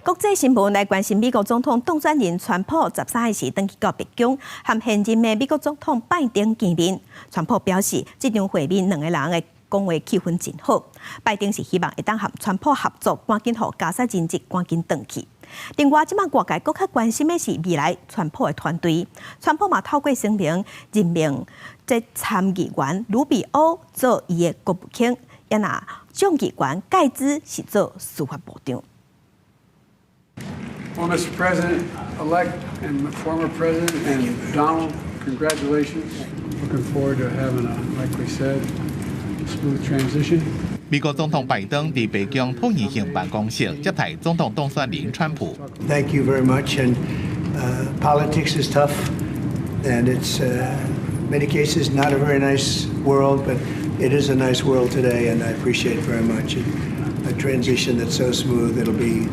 國際新聞來關心美國總統當選人川普13日時轉去到白宮，和現任的美國總統拜登見面。川普表示，這場會面兩個人的講話氣氛真好。拜登是希望會當和川普合作，趕緊予加沙人質趕緊轉去。另外，這擺外界閣較關心的是未來川普的團隊。川普嘛透過聲明任命這參議員魯比歐做伊的國務卿，也若眾議員蓋茲是做司法部長。 Well, Mr. President-elect and former President and Donald, congratulations. Looking forward to having a, like we said, smooth transition. 美國總統拜登佇白宮橢圓形辦公室接待總統當選人川普。 Thank you very much. And politics is tough, and it's many cases not a very nice world, but it is a nice world today, and I appreciate very much a transition that's so smooth. It'll be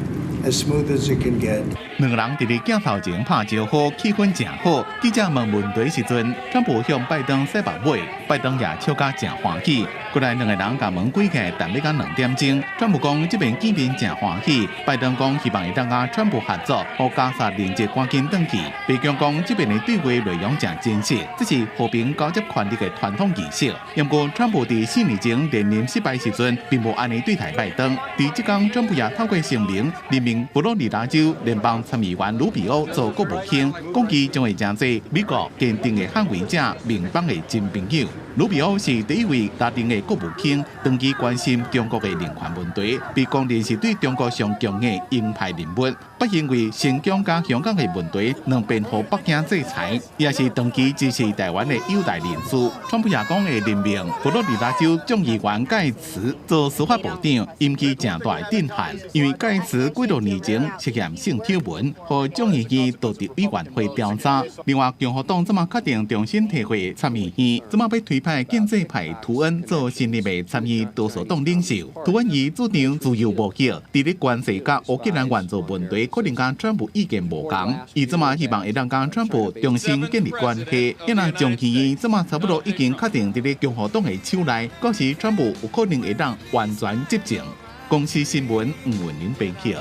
as smooth as it can get. 兩个人佇咧鏡頭前拍招呼，氣氛誠好。記者問問題時陣，川普向拜登洗目尾，拜登也笑甲誠歡喜。過來兩個人共門關起來，等欲到2點鐘。川普講這擺見面誠歡喜，拜登講希望會當佮川普合作，予加沙人質趕緊轉去。白宮講這擺的對話內容誠真實，這是和平交接權力的傳統儀式。不過川普佇4年前連任失敗時陣，並無按呢對待拜登。佇這工，川普也透過聲明任命佛羅里達州聯邦參議員魯比歐做國務卿，講伊將會成做美國堅定的捍衛者、盟邦的真朋友。魯比歐是第一位拉丁裔國務卿，長期關心中國的人權問題，被公認是對中國上強硬鷹派人物。不因為新疆佮香港的問題，兩邊予北京制裁，也是長期支持台灣的友台人士。川普也講會任命佛羅里達州眾議員蓋茨做司法部長，引起誠大的震撼。因為蓋茨幾多年前涉嫌性醜聞，予眾議院道德委員會調查。另外，共和黨這馬確定重新提回參議院，這馬欲推派建制派圖恩做新任的參議多數黨領袖。圖恩伊主張自由貿易，佇咧關稅佮烏克蘭援助問題，可能佮川普意見無仝。伊這馬希望會當佮川普重新建立關係。因為眾議院這馬差不多已經確定佇咧共和黨的手內，到時川普有可能會當完全執政。公視新聞吳文玲編輯。